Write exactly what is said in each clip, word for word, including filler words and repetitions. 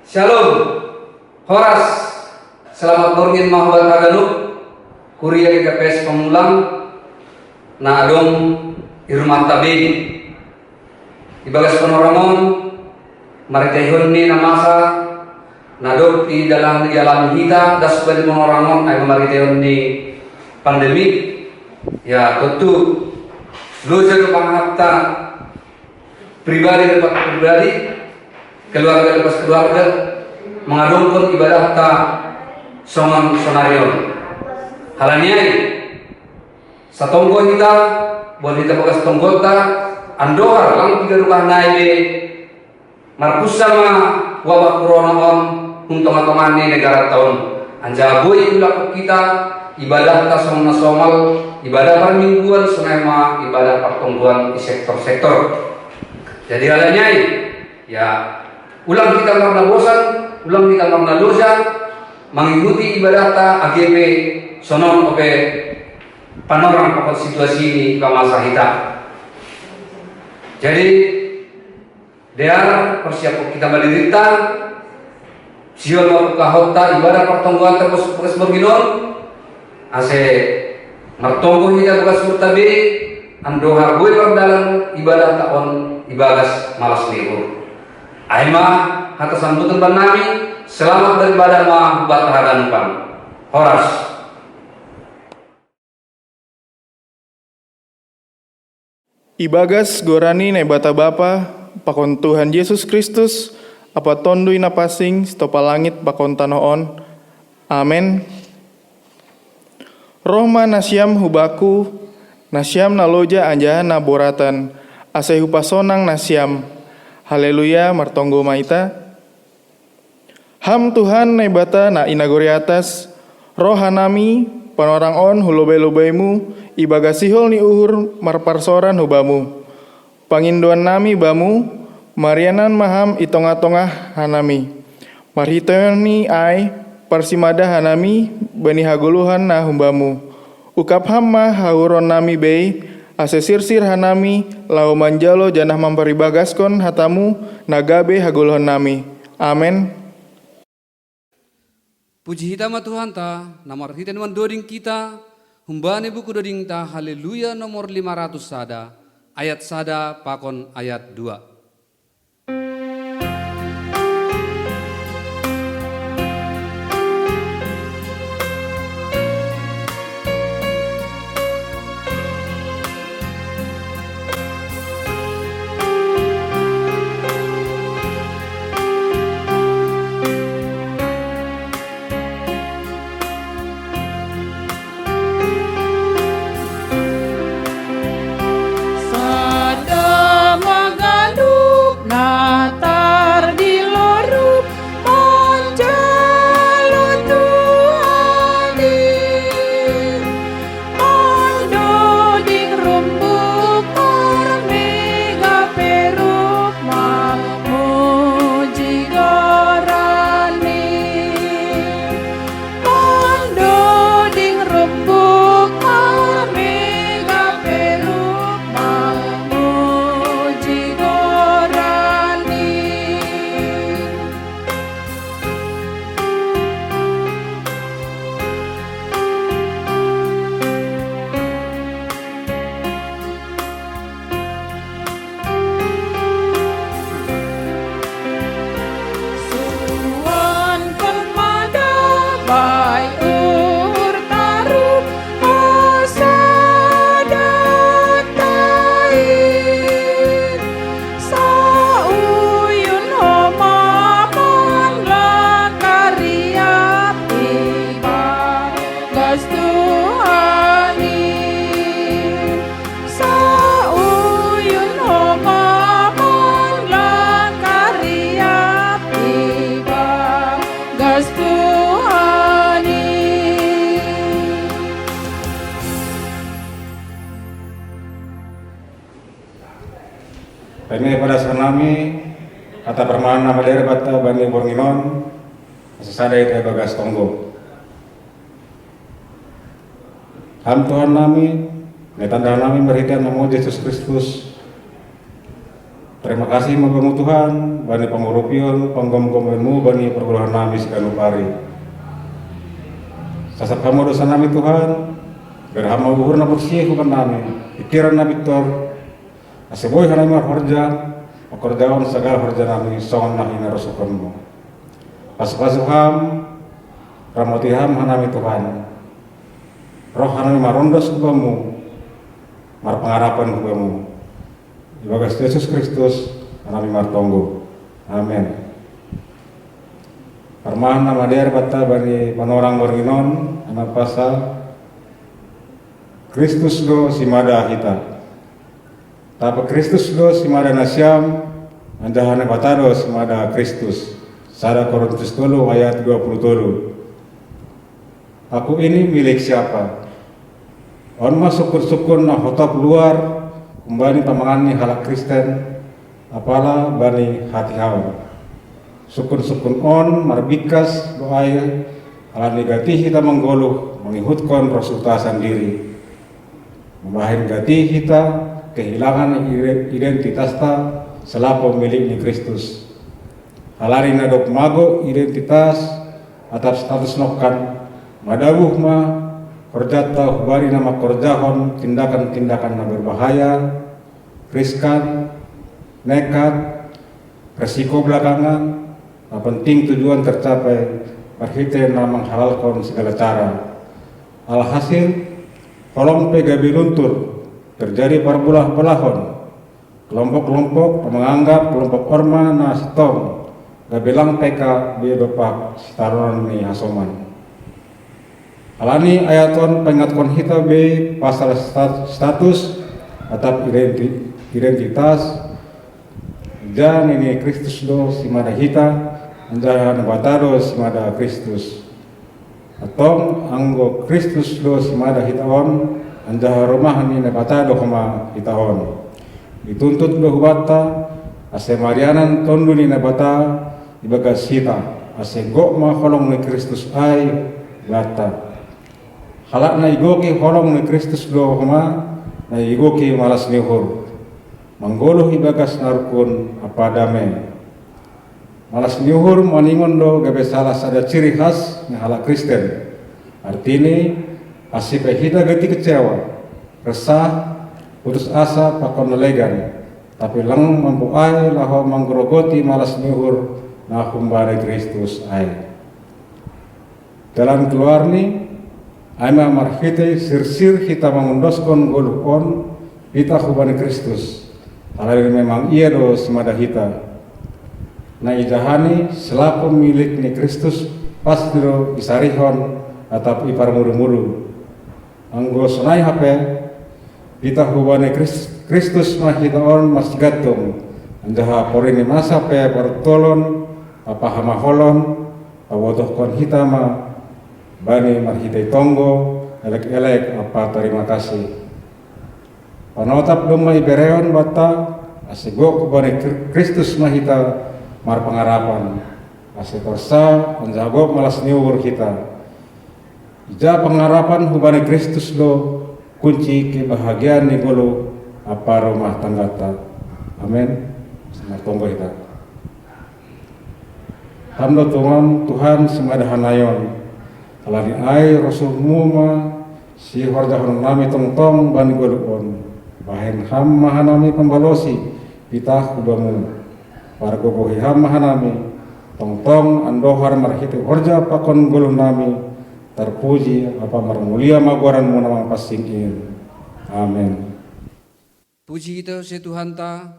Shalom. Horas. Selamat borngin ma hubamu haganup. Kuria G K P S Pamulang na adong i rumanta be. Ibagas panorang on, marhiteihon ni na masa na dob dialami hita das bani panorang on, ai marhiteihon ni pandemi, ya tontu loja do pangahatta, pribadi lepas pribadi, keluarga lepas keluarga, mangadongkon ibadahta songon sonari on. Halani ai, satonggo hita, boan hita bagas tonggolta, andohar lang piga dukah nai be, marpunsa ma wabah corona on hun tonga-tonga ni negaranta on. Anjaha boi diulahkon hita ibadahta songon na somal, ibadah parmingguan, sonai ma ibadah partonggoan di sektor-sektor. Jadi halani ai, ya, ulang hita marnabosan, ulang hita marnaloja mangihoti ibadahta, age pe sonon ope panorang pakon situasi ni pamasa hita. Jadi, dear, parsiaphon hita ma dirinta, sihol ma pungkahonta ibadah partonggoan bagas borngin on, ase martonggo hita bagas uhurta be, andohar boi mardalan ibadahta on ibagas malas ni uhur. Ai ma hata sambutan bannami, selamat beribadah ma hubanta haganupan. Horas. Ibagas goran ni Naibata Bapa, pakon Tuhan Jesus Kristus, ampa Tonduy Na Pansing, sitopa langit pakon tanoh on. Amen. Roh ma nasiam hu Bakku, nasiam na loja anjaha na boratan, ase hupasonang nasiam. Haleluya, martonggo ma hita. Ham Tuhan Naibata na i nagori atas, ro hanami, panorang on hu lobei-lobeiMu, ibagas sihol ni uhur marparsaoran hu Bamu. Pangindoannami Bamu, marianan ma Ham i tongah-tongah hanami. Marhiteihon ni ai, parsimada hanami bani hagoluhan na humbaMu. Ungkap Ham ma hauhuronnami bei, ase sirsir hanami laho manjalo janah mamparibagaskon hataMu na gabe hagoluhonnami. Amen. Puji hita ma Tuhanta, na marhite nuan doding hita, humbani buku dodingta Haleluya nomor lima ratus sada, ayat sada pakon ayat dua. Sada ma ganup na tardilorup manjalo Tuhan i. Mandoding rumbuk marmega perup mamuji goran-Ni. Mandoding rumbuk marmega perup mamuji goran-Ni. Suan permada bai ur tarup asa datai. Sauyun homa manlangkari api bagas Tuhan i. Sauyun homa manlangkari api bagas Tuhan i. Pene pada sanami, hata permana madere bata bani borngin on, sasada ita bagas tonggo. Ham Tuhan nami, na tanda nami marhite Anakmu Jesus Kristus. Tarima kasih ma Bamu Tuhan, bani pangurupion, panggomgomonMu bani pargulahon nami siganup ari. Sasap Ham ma dosa nami Tuhan, bere Ham ma uhur na borsih huban nami, pingkiran na pintor, ase boi hanami marhorja, mangkorjahon sagala horja nami songon na hinarosuhonMu. Pasupasu Ham, ramoti Ham hanami Tuhan. Roh hanami marondos hu Bamu, marpangarapan hu Bamu. Ibagas Jesus Kristus hanami martonggo. Amen. Parmahan na madear banta bani panorang borngin on, na pasal Kristus do simada hita. Tapi Kristus do simada nasiam, anjaha Naibata do simada Kristus. Sada Korintus tolu ayat dua puluh tolu. Aku ini milik siapa? On ma sungkun-sungkun na hotop luar humbani pamangan ni halak Kristen, apala bani hatiha on. Sungkun-sungkun on marbingkas do ai, halani gati hita manggoluh mangihutkon rosuhta sandiri. Mambahen gati hita kehilangan ide-, identitasta selaku milik ni Kristus. Halani na dob mago identitas atap status nongkan, madabuh ma horjanta humbani na mangkorjahon tindakan-tindakan na berbahaya, riskan, nekat, resiko belakangan, na penting tujuan tercapai marhite na manghalalkon segala cara. Alhasil, holong pe gabe luntur, terjadi parbolah-bolahon, kelompok-kelompok na manganggap kelompok on ma na sintong, gabe lang peka be dompak sitaronon ni hasoman. Halani ayat on paingatkon hita be pasal sta-, status atap identi-, identitas, ja nini Kristus do simada hita, anjaha Naibata do simada Kristus. Antong anggo Kristus do simada hita on, anjaha rumah ni Naibata do homa hita on. Dituntut do hubanta, ase marianan tondu ni Naibata ibagas hita, ase gok ma holong ni Kristus ai banta. Halak na igoki holong ni Kristus do homa na igoki malas ni uhur, manggoluh ibagas na rukun ampa dame. Malas ni uhur maningon do gabe salah sada ciri khas ni halak Kristen. Artini, asi pe hita gati kecewa, resah, putus asa pakon na legan, tapi lang mamboan laho manggerogoti malas ni uhur na humbani Kristus ai. Dalan keluarni, ai ma marhite sirsir hita mangondoskon goluh on, hita humbani Kristus. Halani memang Ia do simada hita. Na ijahani selaku milik ni Kristus pasti do isarihon atap iparmudu-mudu. Anggo sonai hape, hita humbani Kris-, Kristus ma hita on marsigantung, anjaha porini masa pe parutolon, ampa hamaholon, pabotohkon hita ma bani marhite tonggo, elek-elek ampa tarima kasih. Panotap domma ibereon banta, ase gok humbani Kri-, Kristus ma hita marpangarapan, ase torsa anjaha gok malas ni uhur hita. Ija pangarapan humbani Kristus do kunci kebahagiaan ni goluh ampa rumah tangganta. Amen. Martonggo hita. Ham do tongon Tuhan simada hanami on. Halani ai rosuhMu ma sihorjahononnami tongtong bani goluh on. Bahen Ham ma hanami pambalosi pitah hu Bamu. Pargogohi Ham ma hanami, tongtong andohar marhite horja pakon goluhnami, tarpuji ampa marmulia ma goranMu na mapansing in. Amen. Puji hita use Tuhanta,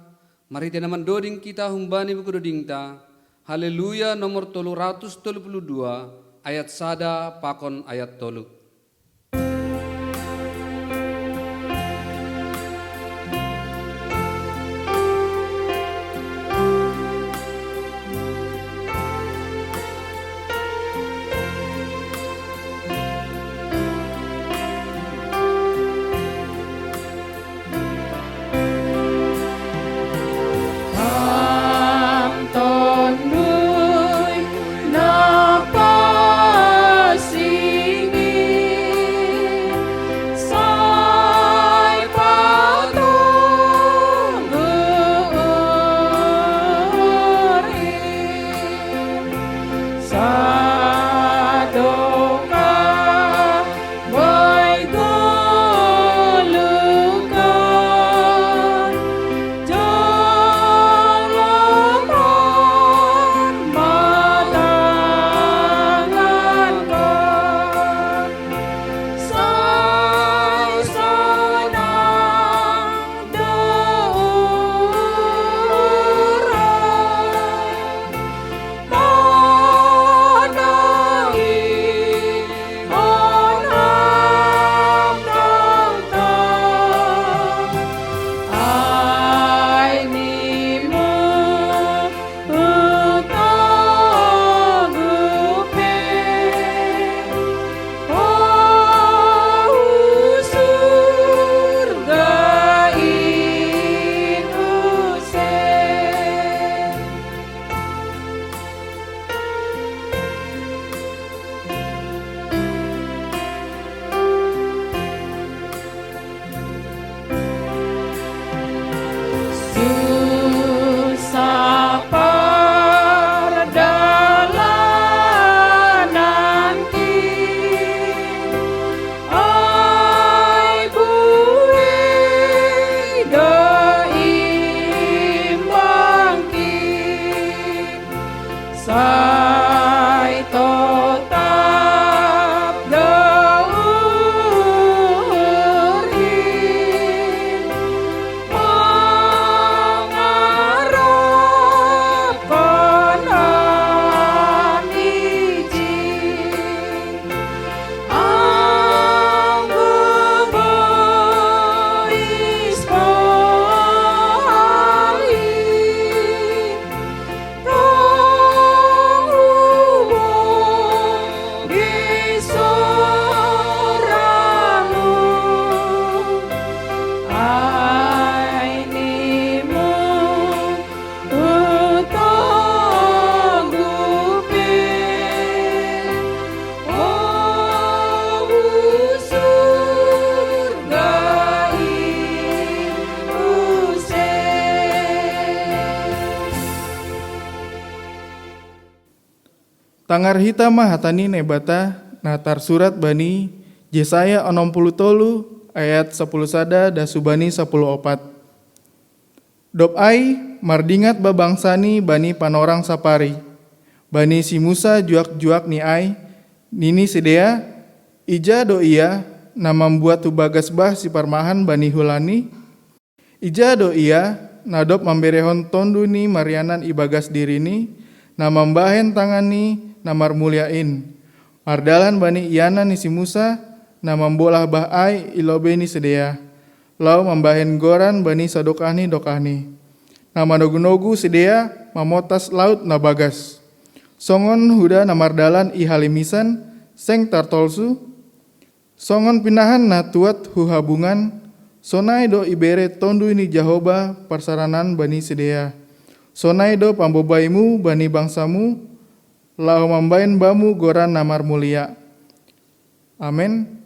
marhite na mandoding hita humbani buku dodingta, Haleluya nomor tolu ratus tolu puluh dua, ayat sada pakon ayat tolu. Tangar hita ma hata ni Naibata na tarsurat bani Jesaya onom puluh tolu ayat sapuluh sada das hubani sapuluh opat. Dob ai mardingat ba bangsa ni bani panorang sapari, bani si Musa juak-juak ni ai, nini sidea, ija do ia na mambuat hubagas bah si parmahan bani hulani? Ija do ia na dob mamberehon tondu ni marianan ibagas dirini, na mambahen tanganni na marmulia in, mardalan bani ianan ni si Musa, na mambolah bah ai i lobei ni sidea, laho mambahen goran bani sadokahni dokahni, na manogu-nogu sidea mamotas laut na bagas. Songon huda na mardalan i halimisan, seng tartolsu, songon pinahan na tuat hu habungan, sonai do ibere tondu ni Jahoba parsaranan bani sidea. Sonai do pambobaimu bani bangsamu, laho mambahen bamu goran na marmulia. Amen.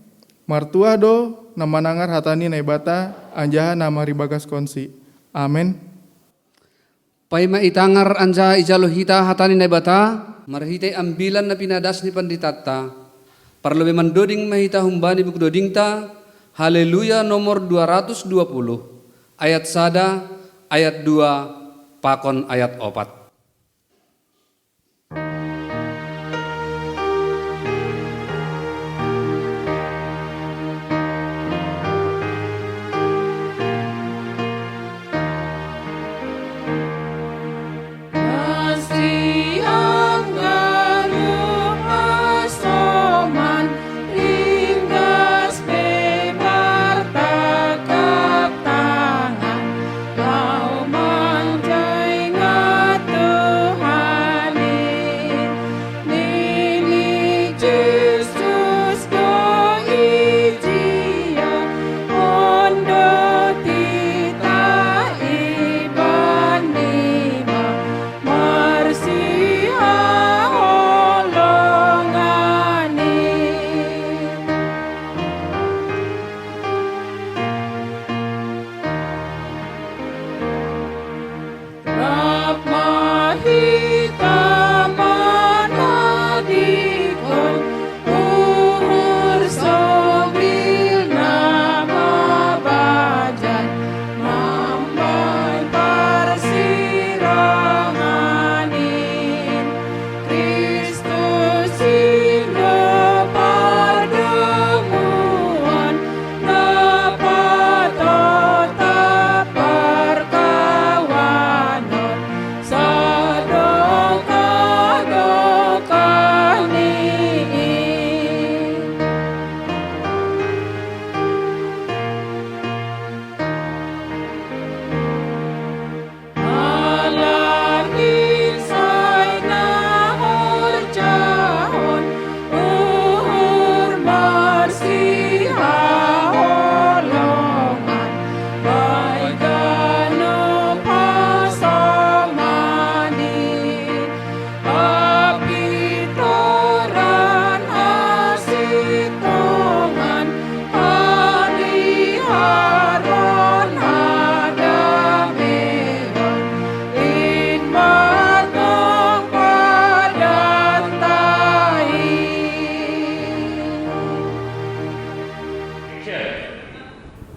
Martuah do na manangar hata ni Naibata anjaha na maribagaskonsi. Amen. Paima itangar anjaha ijalo hita hata ni Naibata, marhitei ambilan na pinadas ni panditanta, parlobei mandoding ma hita humbani buku dodingta, Haleluya nomor dua ratus dua puluh, ayat sada, ayat dua, pakon ayat opat.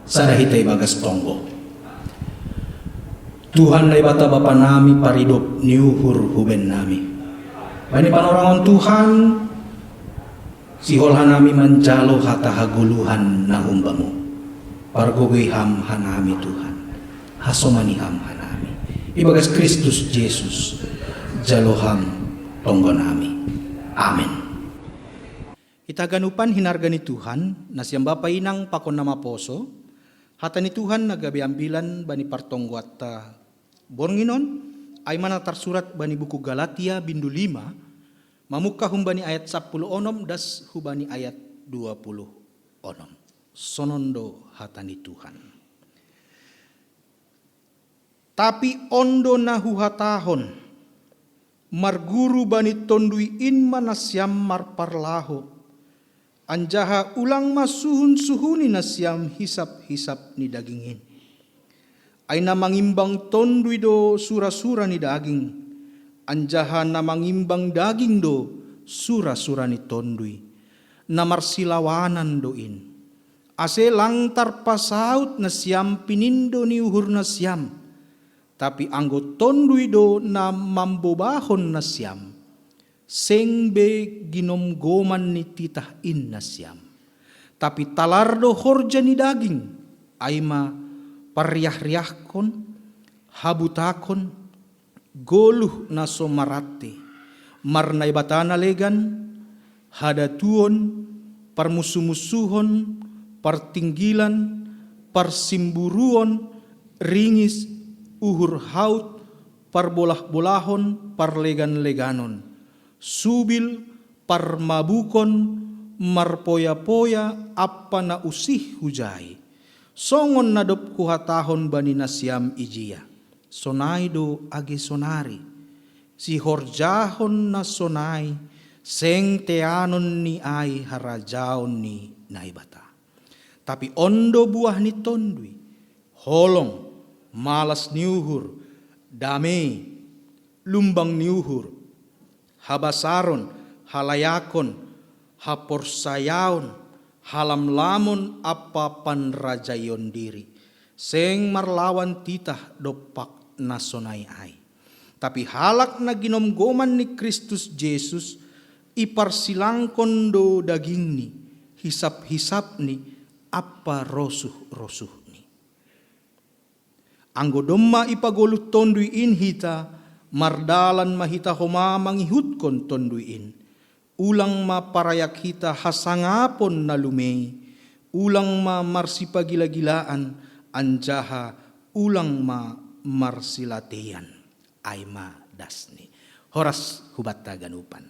Sada hita ibagas tonggo. Tuhan Naibata Bapa nami, paridop ni uhur huben nami. Bani panorangon Tuhan, sihol hanami manjalo hata hagoluhan na humbamu. Pargogoi Ham hanami Tuhan, hasomani Ham hanami. Ibagas Kristus Jesus, jalo Ham tonggo nami. Amen. Hita haganupan hinarga ni Tuhan, nasiam bapa inang pakon na maposo, hata ni Tuhan na gabe ambilan bani partonggoanta borngin on, ai ma na tarsurat bani buku Galatia bindu lima, mamungka humbani ayat sapuluh onom das hubani ayat dua puluh onom. Sonon do hata ni Tuhan. Tapi on do na huhatahon, marguru bani tondui in ma nasiam marparlaho, anjaha ulang ma suhun-suhuni nasiam hisap-hisap ni daging in. Ai na mangimbang tondui do sura-sura ni daging, anjaha na mangimbang daging do sura-sura ni Tondui, na marsilawanan do in. Ase lang tarpasaut nasiam pinindo ni uhur nasiam, tapi anggo Tondui do na mambobahon nasiam, seng be ginomgoman ni titah in nasiam. Tapi talar do horja ni daging, ai ma parriah-riahkon, habutakon, goluh na so marante, marnaibatana legan, hadatuon, parmusu-musuhon, partinggilan, parsimburuon, ringis, uhur haut, parbolah-bolahon, parlegan-leganon, subil, parmabukon, marpoya-poya, ampa na usih hujai. Songon na dob huhatahon bani nasiam ijia, sonai do age sonari, sihorjahon na sonai, seng teanon ni ai harajaon ni Naibata. Tapi on do buah ni Tondui: holong, malas ni uhur, dame, lumbang ni uhur, habasaron, halayakon, haporsayaon, halamlamon ampa panrajaion diri. Seng marlawan titah dompak na sonai ai. Tapi halak na ginomgoman ni Kristus Jesus, iparsilangkon do dagingni, hisap-hisapni, ampa rosuh-rosuhni. Anggo domma ipagoluh Tondui in hita, mardalan ma hita homa mangihutkon Tondui in. Ulang ma parayak hita hasangapon na lumei, ulang ma marsipagila-gilaan, anjaha ulang ma marsilateian. Ai ma dasni. Horas hubanta ganupan.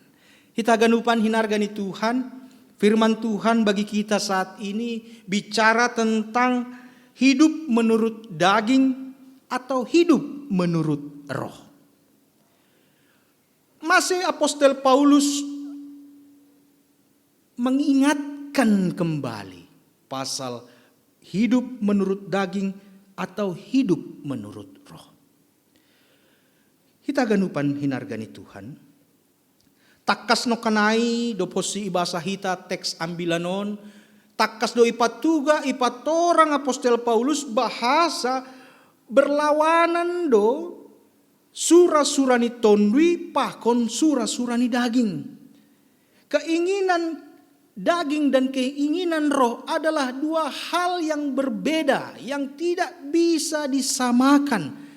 Hita ganupan hinarga ni Tuhan, firman Tuhan bagi kita saat ini bicara tentang hidup menurut daging atau hidup menurut roh. Masih apostel Paulus mengingatkan kembali pasal hidup menurut daging atau hidup menurut roh. Hita ganupan hinarga ni Tuhan. Tangkas nangkin ai dob songon i ibasa hita teks ambilan on, tangkas do ipatuga, ipatorang apostel Paulus bahasa berlawanan do sura-sura ni Tondui pakon sura-sura ni daging. Keinginan daging dan keinginan roh adalah dua hal yang berbeda, yang tidak bisa disamakan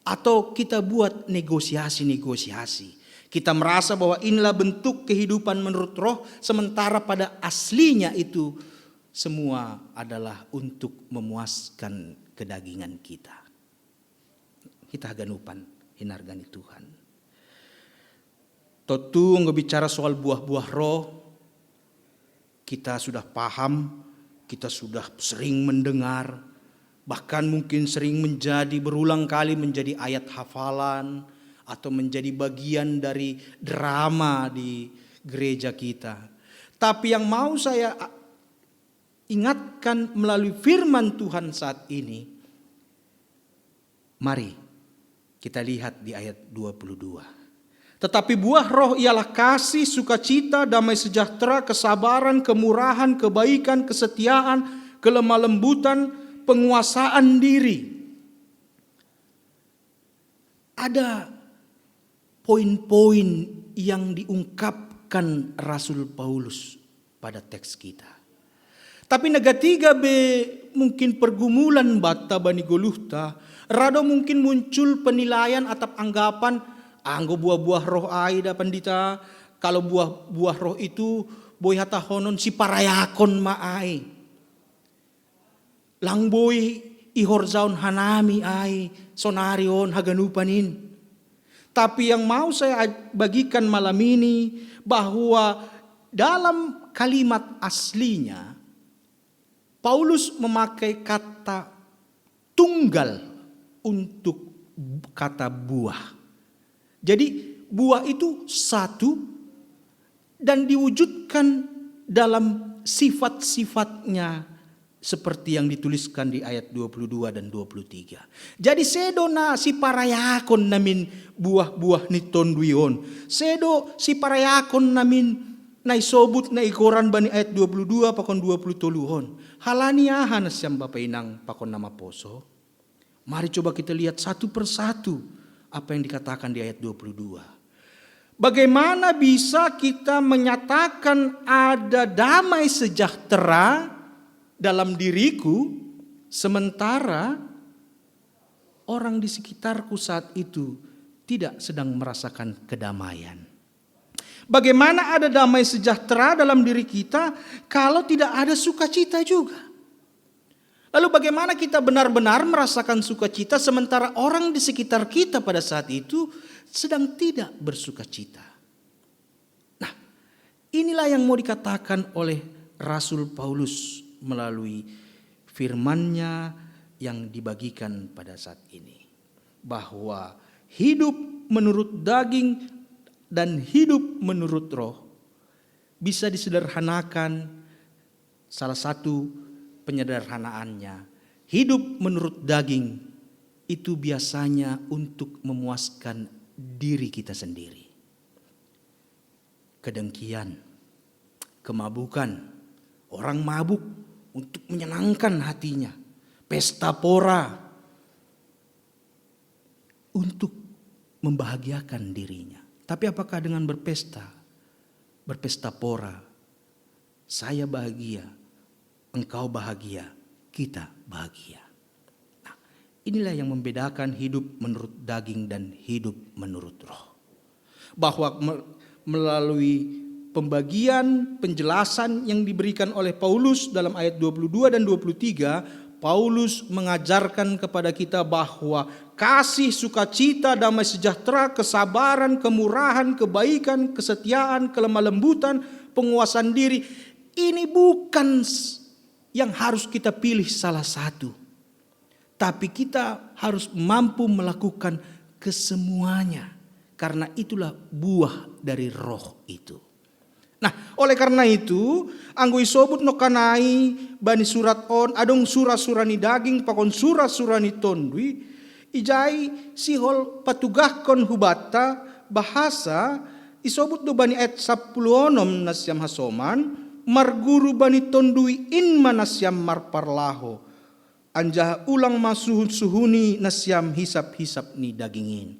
atau kita buat negosiasi-negosiasi. Kita merasa bahwa inilah bentuk kehidupan menurut roh, sementara pada aslinya itu semua adalah untuk memuaskan kedagingan kita. Hita ganupan hinarga ni Tuhan. Tontu anggo bicara soal buah-buah roh, kita sudah paham, kita sudah sering mendengar, bahkan mungkin sering menjadi, berulang kali menjadi ayat hafalan atau menjadi bagian dari drama di gereja kita. Tapi yang mau saya ingatkan melalui firman Tuhan saat ini, mari kita lihat di ayat dua puluh dua. Tetapi buah roh ialah kasih, sukacita, damai sejahtera, kesabaran, kemurahan, kebaikan, kesetiaan, kelemah lembutan, penguasaan diri. Ada poin-poin yang diungkapkan Rasul Paulus pada teks kita. Tapi na gatiga be mungkin pergumulan banta bani goluhta, ra do mungkin muncul penilaian atap anggapan, anggo buah-buah roh ai da pandita, kalau buah-buah roh itu boi hatahonon siparayakon ma ai. Lang boi ihorjahon hanami ai sonari on haganupan in. Tapi yang mau saya bagikan malam ini, bahwa dalam kalimat aslinya, Paulus memakai kata tunggal untuk kata buah. Jadi buah itu satu dan diwujudkan dalam sifat-sifatnya seperti yang dituliskan di ayat dua puluh dua dan dua puluh tiga. Jadi sedo na siparayakon namin buah-buah ni tondui on. Sedo siparayakon namin na isobut na i Koran bani ayat dua puluh dua pakon dua puluh tolu on. Halani aha nasiam bapa inang pakon na maposo? Mari coba kita lihat satu per satu apa yang dikatakan di ayat dua puluh dua. Bagaimana bisa kita menyatakan ada damai sejahtera dalam diriku, sementara orang di sekitarku saat itu tidak sedang merasakan kedamaian? Bagaimana ada damai sejahtera dalam diri kita kalau tidak ada sukacita juga? Lalu bagaimana kita benar-benar merasakan sukacita sementara orang di sekitar kita pada saat itu sedang tidak bersukacita? Nah, inilah yang mau dikatakan oleh Rasul Paulus melalui firman-Nya yang dibagikan pada saat ini, bahwa hidup menurut daging dan hidup menurut roh bisa disederhanakan. Salah satu penyederhanaannya, hidup menurut daging itu biasanya untuk memuaskan diri kita sendiri. Kedengkian, kemabukan, orang mabuk untuk menyenangkan hatinya, pesta pora untuk membahagiakan dirinya. Tapi apakah dengan berpesta, berpesta pora, saya bahagia, engkau bahagia, kita bahagia? Nah, inilah yang membedakan hidup menurut daging dan hidup menurut roh. Bahwa me-, melalui pembagian penjelasan yang diberikan oleh Paulus dalam ayat dua puluh dua dan dua puluh tiga, Paulus mengajarkan kepada kita bahwa kasih, sukacita, damai sejahtera, kesabaran, kemurahan, kebaikan, kesetiaan, kelemah lembutan, penguasaan diri, ini bukan s-, yang harus kita pilih salah satu. Tapi kita harus mampu melakukan kesemuanya. Karena itulah buah dari roh itu. Nah, oleh karena itu, anggo isobut nongkanai bani surat on, adong sura-sura ni daging pakon sura-sura ni tondui, ijai sihol patugahkon hubanta bahasa isobut do bani ayat sapuluh onom nasiam hasoman, marguru bani tondui in ma nasiam marparlaho, anjaha ulang ma suhun-suhuni nasiam hisap-hisap ni daging in.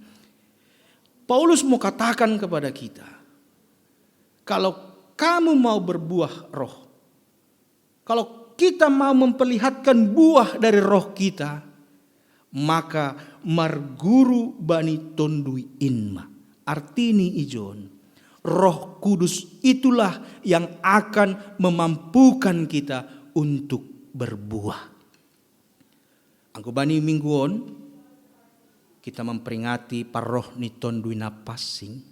Paulus mau katakan kepada kita, kalau kamu mau berbuah roh, kalau kita mau memperlihatkan buah dari roh kita, maka marguru bani tondui in ma. Artini ijon, Roh Kudus itulah yang akan memampukan kita untuk berbuah. Anggo bani minggu on, kita memperingati parroh ni tondui na pansing,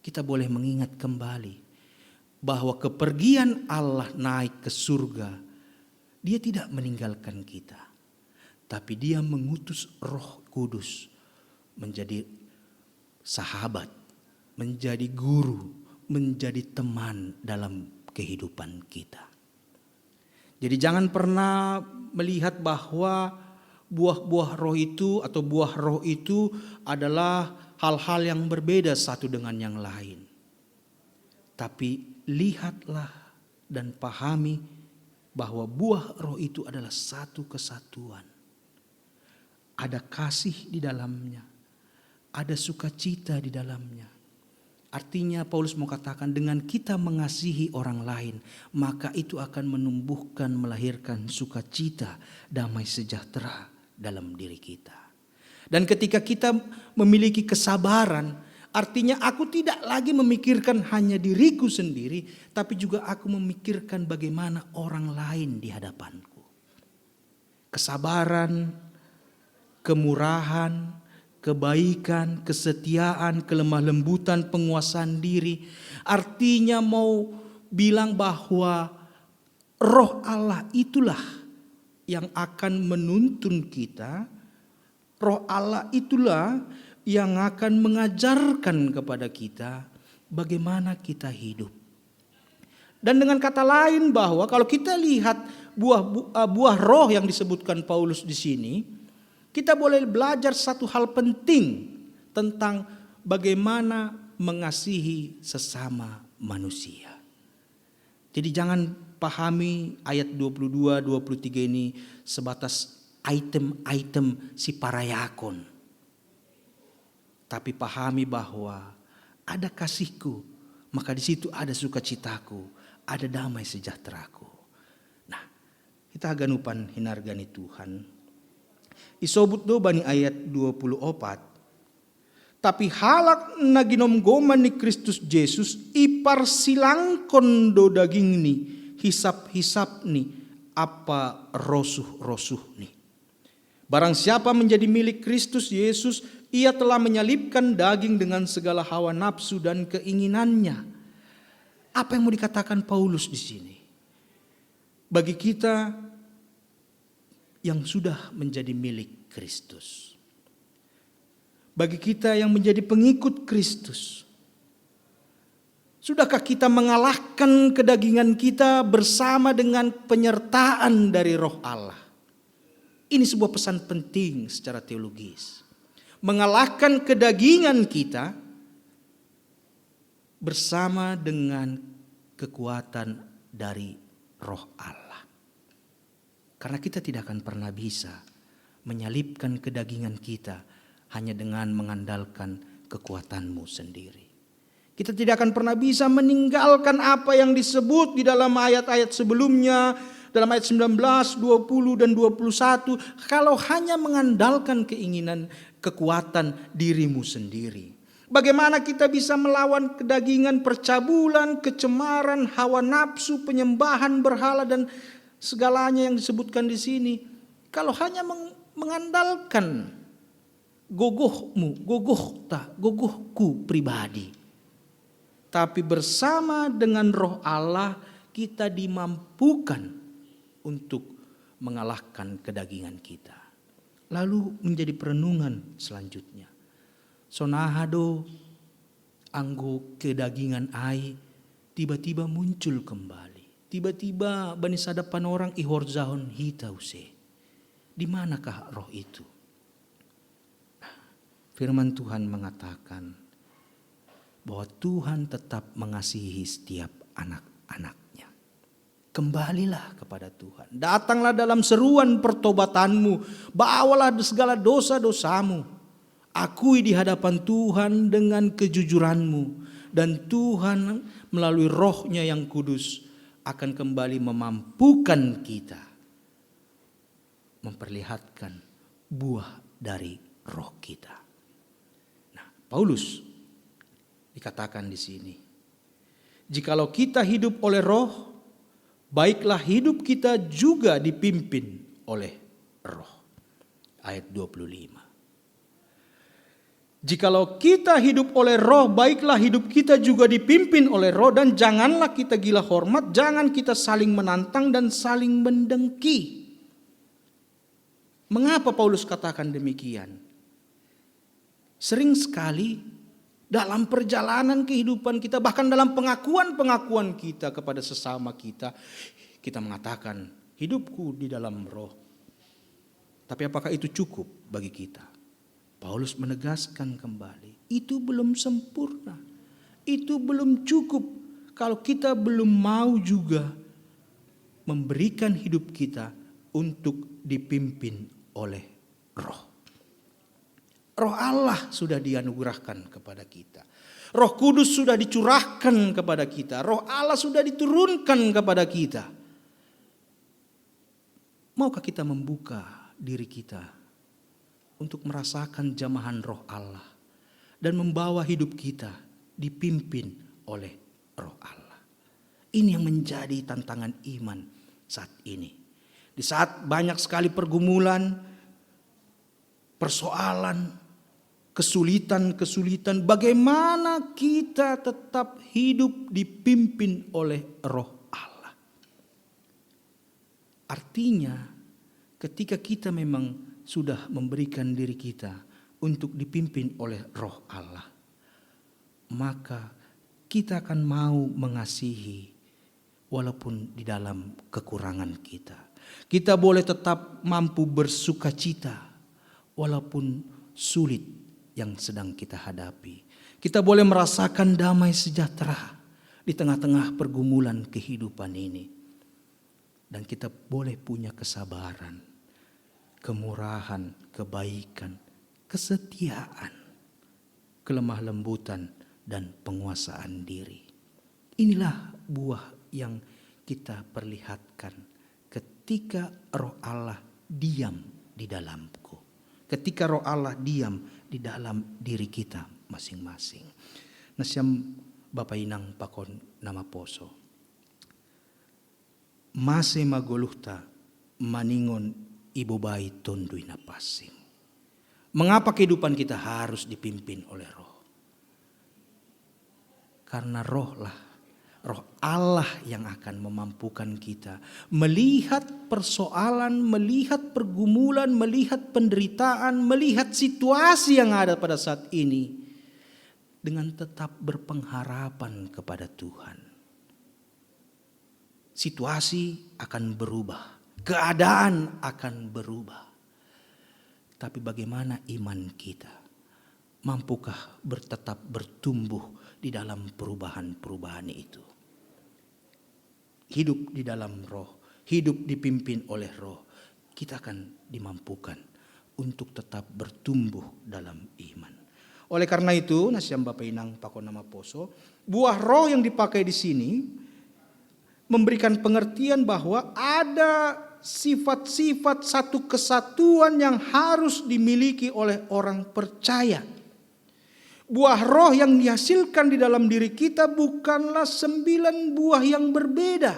kita boleh mengingat kembali bahwa kepergian Allah naik ke surga, Dia tidak meninggalkan kita, tapi Dia mengutus Roh Kudus menjadi sahabat, menjadi guru, menjadi teman dalam kehidupan kita. Jadi jangan pernah melihat bahwa buah-buah roh itu atau buah roh itu adalah hal-hal yang berbeda satu dengan yang lain. Tapi lihatlah dan pahami bahwa buah roh itu adalah satu kesatuan. Ada kasih di dalamnya, ada sukacita di dalamnya. Artinya Paulus mau katakan dengan kita mengasihi orang lain, maka itu akan menumbuhkan, melahirkan sukacita, damai sejahtera dalam diri kita. Dan ketika kita memiliki kesabaran, artinya aku tidak lagi memikirkan hanya diriku sendiri, tapi juga aku memikirkan bagaimana orang lain di hadapanku. Kesabaran, kemurahan, kebaikan, kesetiaan, kelemah lembutan, penguasaan diri. Artinya mau bilang bahwa Roh Allah itulah yang akan menuntun kita. Roh Allah itulah yang akan mengajarkan kepada kita bagaimana kita hidup. Dan dengan kata lain, bahwa kalau kita lihat buah bu-, eh, buah roh yang disebutkan Paulus di sini, kita boleh belajar satu hal penting tentang bagaimana mengasihi sesama manusia. Jadi jangan pahami ayat dua puluh dua, dua puluh tiga ini sebatas item-item si parayakon. Tapi pahami bahwa ada kasihku, maka di situ ada sukacitaku, ada damai sejahteraku. Nah, kita haganupan hinargani Tuhan. Isobut do bani ayat dua puluh opat. Tapi halak na ginomgoman ni Kristus Jesus iparsilangkon do dagingni, hisap-hisapni, apa rosuh-rosuhni. Barang siapa menjadi milik Kristus Yesus, ia telah menyalibkan daging dengan segala hawa nafsu dan keinginannya. Apa yang mau dikatakan Paulus di sini? Bagi kita yang sudah menjadi milik Kristus, bagi kita yang menjadi pengikut Kristus, sudahkah kita mengalahkan kedagingan kita bersama dengan penyertaan dari Roh Allah? Ini sebuah pesan penting secara teologis. Mengalahkan kedagingan kita bersama dengan kekuatan dari Roh Allah. Karena kita tidak akan pernah bisa menyalibkan kedagingan kita hanya dengan mengandalkan kekuatanmu sendiri. Kita tidak akan pernah bisa meninggalkan apa yang disebut di dalam ayat-ayat sebelumnya, dalam ayat sembilan belas, dua puluh, dan dua puluh satu, kalau hanya mengandalkan keinginan, kekuatan dirimu sendiri. Bagaimana kita bisa melawan kedagingan, percabulan, kecemaran, hawa nafsu, penyembahan berhala, dan segalanya yang disebutkan di sini? Kalau hanya meng- mengandalkan gogohmu, gogohta, gogohku pribadi. Tapi bersama dengan Roh Allah, kita dimampukan untuk mengalahkan kedagingan kita. Lalu menjadi perenungan selanjutnya. Sonaha do anggo kedagingan ai tiba-tiba muncul kembali. Tiba-tiba bani sada panorang ihorjahon hita use. Di manakah roh itu? Firman Tuhan mengatakan bahwa Tuhan tetap mengasihi setiap anak-anaknya. Kembalilah kepada Tuhan. Datanglah dalam seruan pertobatanmu. Bawalah segala dosa-dosamu. Akui di hadapan Tuhan dengan kejujuranmu. Dan Tuhan melalui Roh-Nya yang kudus akan kembali memampukan kita memperlihatkan buah dari roh kita. Nah, Paulus dikatakan di sini, "Jikalau kita hidup oleh roh, baiklah hidup kita juga dipimpin oleh roh." Ayat dua puluh lima. "Jikalau kita hidup oleh roh, baiklah hidup kita juga dipimpin oleh roh, dan janganlah kita gila hormat, jangan kita saling menantang dan saling mendengki." Mengapa Paulus katakan demikian? Sering sekali dalam perjalanan kehidupan kita, bahkan dalam pengakuan-pengakuan kita kepada sesama kita, kita mengatakan, "Hidupku di dalam roh." Tapi apakah itu cukup bagi kita? Paulus menegaskan kembali, itu belum sempurna. Itu belum cukup kalau kita belum mau juga memberikan hidup kita untuk dipimpin oleh roh. Roh Allah sudah dianugerahkan kepada kita. Roh Kudus sudah dicurahkan kepada kita. Roh Allah sudah diturunkan kepada kita. Maukah kita membuka diri kita untuk merasakan jamahan Roh Allah dan membawa hidup kita dipimpin oleh Roh Allah? Ini yang menjadi tantangan iman saat ini. Di saat banyak sekali pergumulan, persoalan, kesulitan-kesulitan, bagaimana kita tetap hidup dipimpin oleh Roh Allah? Artinya, ketika kita memang sudah memberikan diri kita untuk dipimpin oleh Roh Allah, maka kita akan mau mengasihi walaupun di dalam kekurangan kita. Kita boleh tetap mampu bersukacita walaupun sulit yang sedang kita hadapi. Kita boleh merasakan damai sejahtera di tengah-tengah pergumulan kehidupan ini. Dan kita boleh punya kesabaran, kemurahan, kebaikan, kesetiaan, kelemah lembutan, dan penguasaan diri. Inilah buah yang kita perlihatkan ketika Roh Allah diam di dalamku. Ketika Roh Allah diam di dalam diri kita masing-masing. Nasiam Bapa Inang pakon nama poso. Mase magoluhta maningon ibobai tondui na pansing. Mengapa kehidupan kita harus dipimpin oleh Roh? Karena Rohlah, Roh Allah yang akan memampukan kita melihat persoalan, melihat pergumulan, melihat penderitaan, melihat situasi yang ada pada saat ini dengan tetap berpengharapan kepada Tuhan. Situasi akan berubah, keadaan akan berubah. Tapi bagaimana iman kita? Mampukah bertetap bertumbuh di dalam perubahan-perubahan itu? Hidup di dalam Roh, hidup dipimpin oleh Roh, kita akan dimampukan untuk tetap bertumbuh dalam iman. Oleh karena itu, nasiam Bapa Inang pakon nama poso, buah Roh yang dipakai di sini memberikan pengertian bahwa ada sifat-sifat satu kesatuan yang harus dimiliki oleh orang percaya. Buah Roh yang dihasilkan di dalam diri kita bukanlah sembilan buah yang berbeda,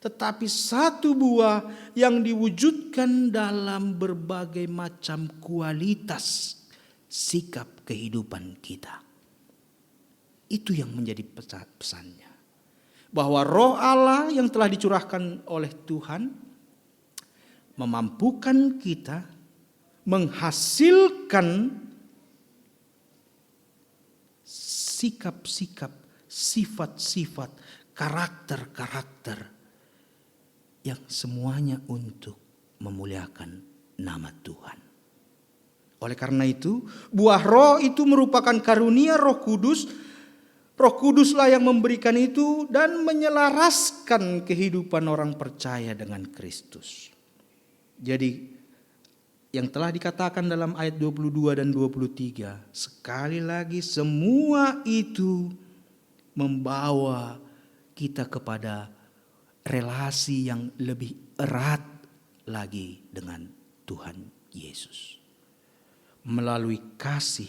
tetapi satu buah yang diwujudkan dalam berbagai macam kualitas sikap kehidupan kita. Itu yang menjadi pesa-, pesannya. Bahwa Roh Allah yang telah dicurahkan oleh Tuhan memampukan kita menghasilkan sikap-sikap, sifat-sifat, karakter-karakter yang semuanya untuk memuliakan nama Tuhan. Oleh karena itu, buah Roh itu merupakan karunia Roh Kudus. Roh Kuduslah yang memberikan itu dan menyelaraskan kehidupan orang percaya dengan Kristus. Jadi, yang telah dikatakan dalam ayat dua puluh dua dan dua puluh tiga, sekali lagi, semua itu membawa kita kepada relasi yang lebih erat lagi dengan Tuhan Yesus. Melalui kasih,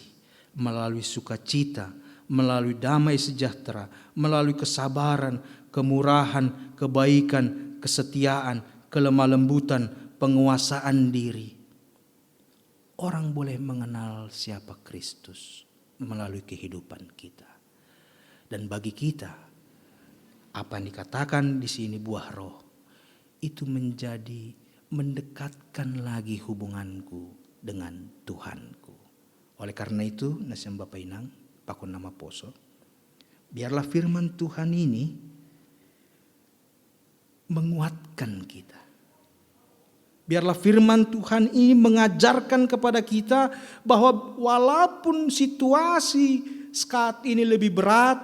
melalui sukacita, melalui damai sejahtera, melalui kesabaran, kemurahan, kebaikan, kesetiaan, kelemah lembutan, penguasaan diri. Orang boleh mengenal siapa Kristus melalui kehidupan kita. Dan bagi kita, apa yang dikatakan di sini buah Roh, itu menjadi mendekatkan lagi hubunganku dengan Tuhanku. Oleh karena itu, nasiam Bapa Inang pakon nama poso, biarlah firman Tuhan ini menguatkan kita. Biarlah firman Tuhan ini mengajarkan kepada kita bahwa walaupun situasi saat ini lebih berat,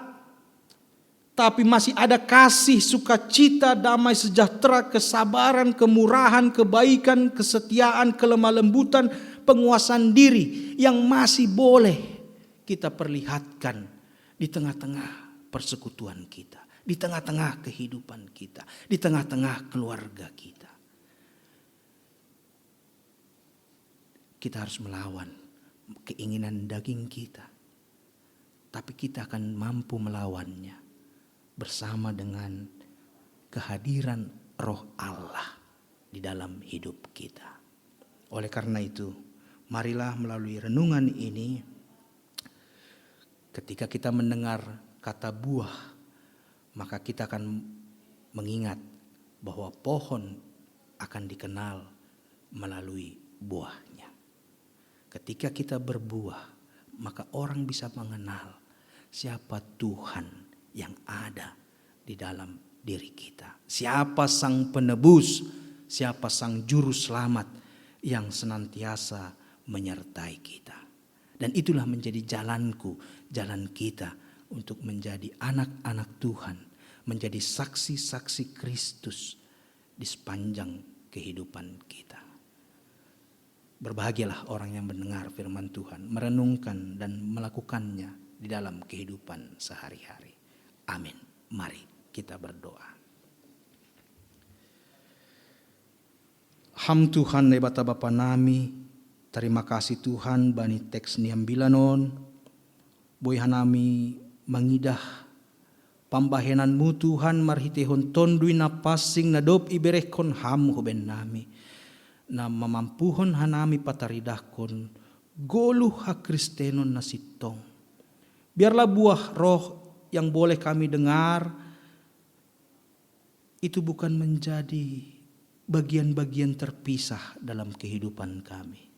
tapi masih ada kasih, sukacita, damai sejahtera, kesabaran, kemurahan, kebaikan, kesetiaan, kelemah lembutan, penguasaan diri yang masih boleh kita perlihatkan di tengah-tengah persekutuan kita, di tengah-tengah kehidupan kita, di tengah-tengah keluarga kita. Kita harus melawan keinginan daging kita. Tapi kita akan mampu melawannya bersama dengan kehadiran Roh Allah di dalam hidup kita. Oleh karena itu, marilah melalui renungan ini, ketika kita mendengar kata buah, maka kita akan mengingat bahwa pohon akan dikenal melalui buahnya. Ketika kita berbuah, maka orang bisa mengenal siapa Tuhan yang ada di dalam diri kita. Siapa Sang Penebus, siapa Sang Juru Selamat yang senantiasa menyertai kita. Dan itulah menjadi jalanku, jalan kita untuk menjadi anak-anak Tuhan, menjadi saksi-saksi Kristus di sepanjang kehidupan kita. Berbahagialah orang yang mendengar firman Tuhan, merenungkan dan melakukannya di dalam kehidupan sehari-hari. Amin. Mari kita berdoa. Ham Tuhan Naibata Bapa nami, terima kasih Tuhan bani teks ni ambilan on, boi hanami mangidah pambahenanmu Tuhan marhitehon Tonduy Na Pansing na dob iberehkon Ham huben nami, na mamampuhon hanami pataridahkon goluh hakristenon na sintong. Biarlah buah roh yang boleh kami dengar itu bukan menjadi bagian-bagian terpisah dalam kehidupan kami.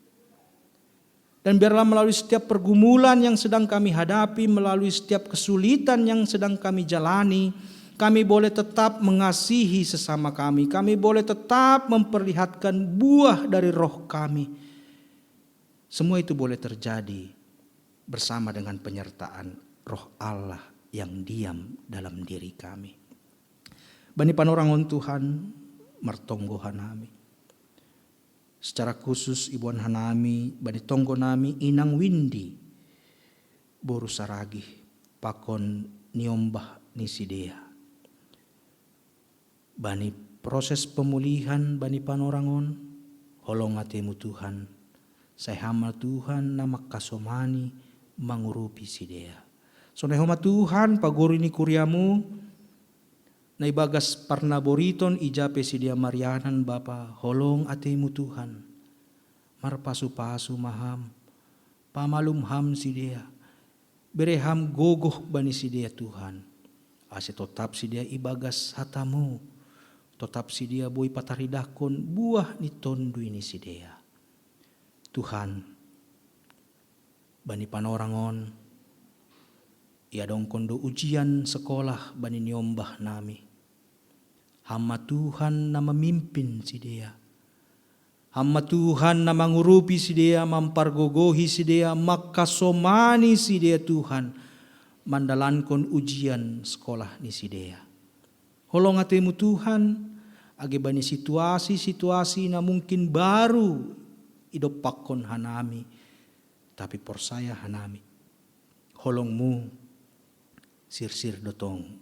Dan biarlah melalui setiap pergumulan yang sedang kami hadapi, melalui setiap kesulitan yang sedang kami jalani, kami boleh tetap mengasihi sesama kami, kami boleh tetap memperlihatkan buah dari roh kami. Semua itu boleh terjadi bersama dengan penyertaan Roh Allah yang diam dalam diri kami. Bani panorangon Tuhan, martonggo hanami. Secara khusus iboan hanami bani tonggo nami Inang Windy, boru Saragih, pakon niombah ni sidea. Bani proses pemulihan bani panorangon, holong atemu Tuhan, sai Ham ma Tuhan na mangkasomani mangurupi sidea. Sonai Ho ma Tuhan pagori ni kuriamu, na ibagas parnaboriton ija pe sidea marianan Bapa, holong atemu Tuhan. Marpasu-pasu ma Ham, pamalum Ham sidea, bere Ham gogoh bani sidea Tuhan, ase totap sidea ibagas hatamu, totap sidea boi pataridahkon buah ni Tonduy ni sidea. Tuhan, bani panorangon, iadongkon do ujian sekolah bani niombah nami. Ham ma Tuhan na mamimpin sidea. Ham ma Tuhan na mangurupi sidea, mampargogohi sidea, mangkasomani sidea Tuhan, mandalankon ujian sekolah ni sidea. Holong atemu Tuhan, age bani situasi-situasi na mungkin baru idompakkon hanami, tapi porsaya hanami, holongmu sirsir do tong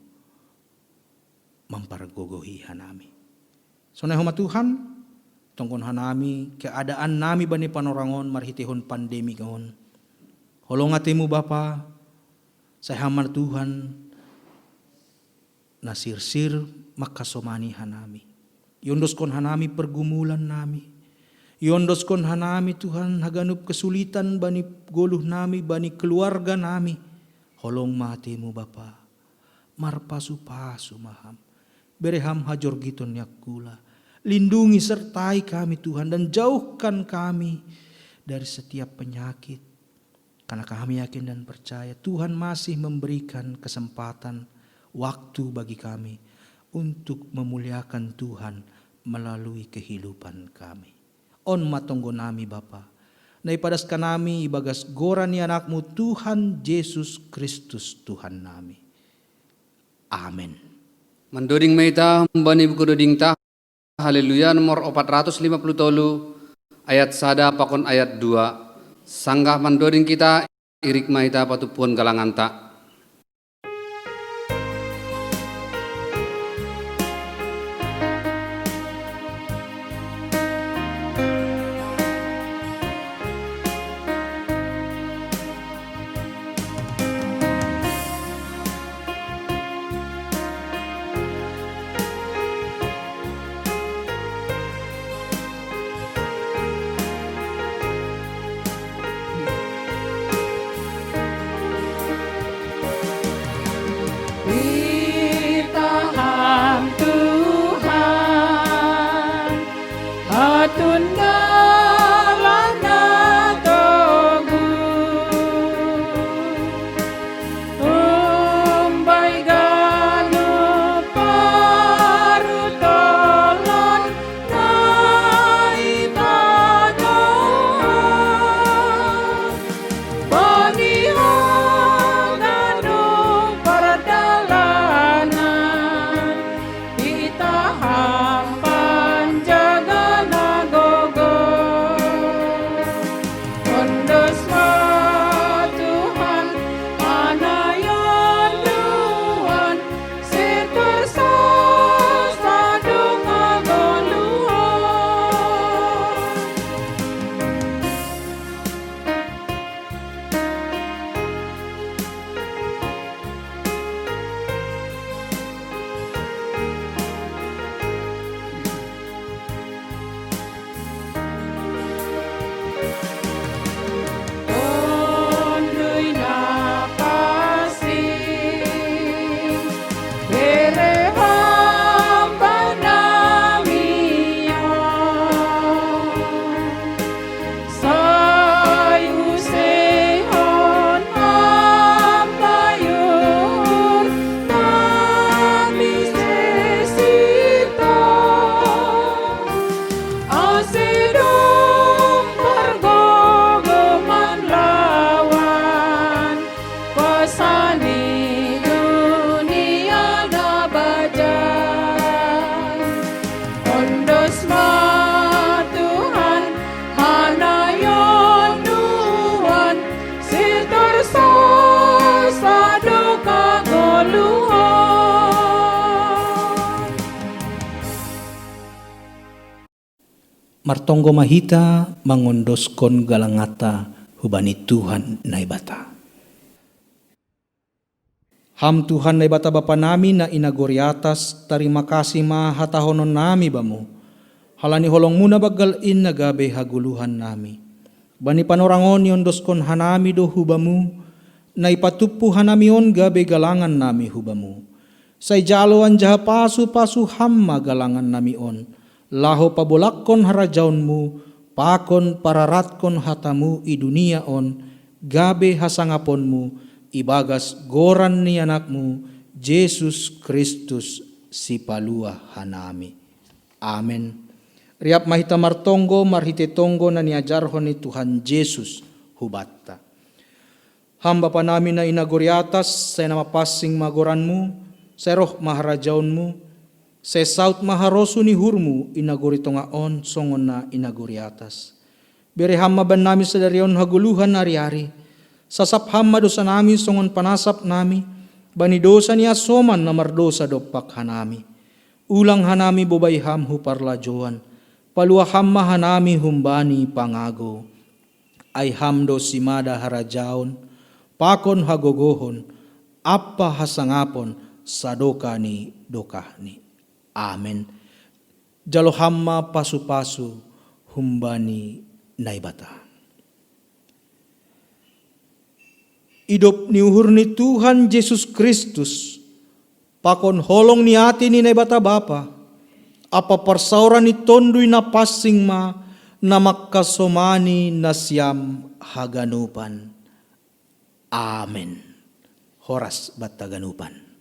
mampargogohi hanami. Sonai Ho ma Tuhan, tonggohon hanami keadaan nami bani panorangon marhitehon pandemi on. Holong atemu Bapa, sai Ham ma Tuhan na sirsir mangkasomani hanami. Iondoskon hanami pergumulan nami. Iondoskon hanami Tuhan haganup kesulitan bani goluh nami, bani keluarga nami. Holong ma atemu Bapa. Marpasu-pasu ma Ham. Bere Ham hajorgiton ni angkula. Lindungi sertai kami Tuhan dan jauhkan kami dari setiap penyakit. Karena kami yakin dan percaya Tuhan masih memberikan kesempatan, waktu bagi kami untuk memuliakan Tuhan melalui kehidupan kami. On ma tonggo nami Bapa, na ipadaskan nami ibagas goran ni Anakmu Tuhan Jesus Kristus Tuhan nami. Amen. Mandoding ma hita humbani buku dodingta, Haleluya nomor opat ratus lima puluh tolu, ayat sada pakon ayat dua. Sanggah mandoding hita, irik ma hita patumpuhon galanganta. Martonggo ma hita mangondoskon galanganta hubani Tuhan Naibata. Ham Tuhan Naibata Bapa nami na i nagori atas, tarima kasih ma hatahonon nami Bamu, halani holong-Mu na banggal in na gabe hagoluhan nami. Bani panorang on niondoskon hanami do hu Bamu, na ipatumpu hanami on gabe galangan nami hu Bamu. Sai jalo anjaha pasu-pasu Ham ma galangan nami on, laho pabolakkon harajaon-Mu, pakon pararatkon hata-Mu i dunia on, gabe hasangapon-Mu, ibagas goran ni Anak-Mu, Jesus Kristus, Sipalua hanami. Amen. Riap ma hita martonggo marhite tonggo na niajarhon ni Tuhan Jesus hubanta. Ham Bapa nami na i nagori atas, sai na mapansing ma goran-Mu, sai roh ma harajaon-Mu, sai saut ma harosuh ni uhur-Mu i nagori tongah on songon na i nagori atas. Bere Ham ma bannami sadari on hagoluhan ari-ari. Sasap Ham ma dosa nami songon panasap nami bani dosa ni hasoman na mardosa dompak hanami. Ulang hanami bobai Ham hu parlajouan. Palua Ham ma hanami humbani pangago. Ai Ham do simada harajaon, pakon hagogohon, ampa hasangapon sadokah ni dokahni. Amen. Jalo Ham ma pasu-pasu humbani Naibata. Idop ni uhur ni Tuhan Jesus Kristus, pakon holong ni ate ni Naibata Bapa, ampa parsaoran ni Tonduy Napansing ma na mangkasomani nasiam haganupan. Amen. Horas banta ganupan.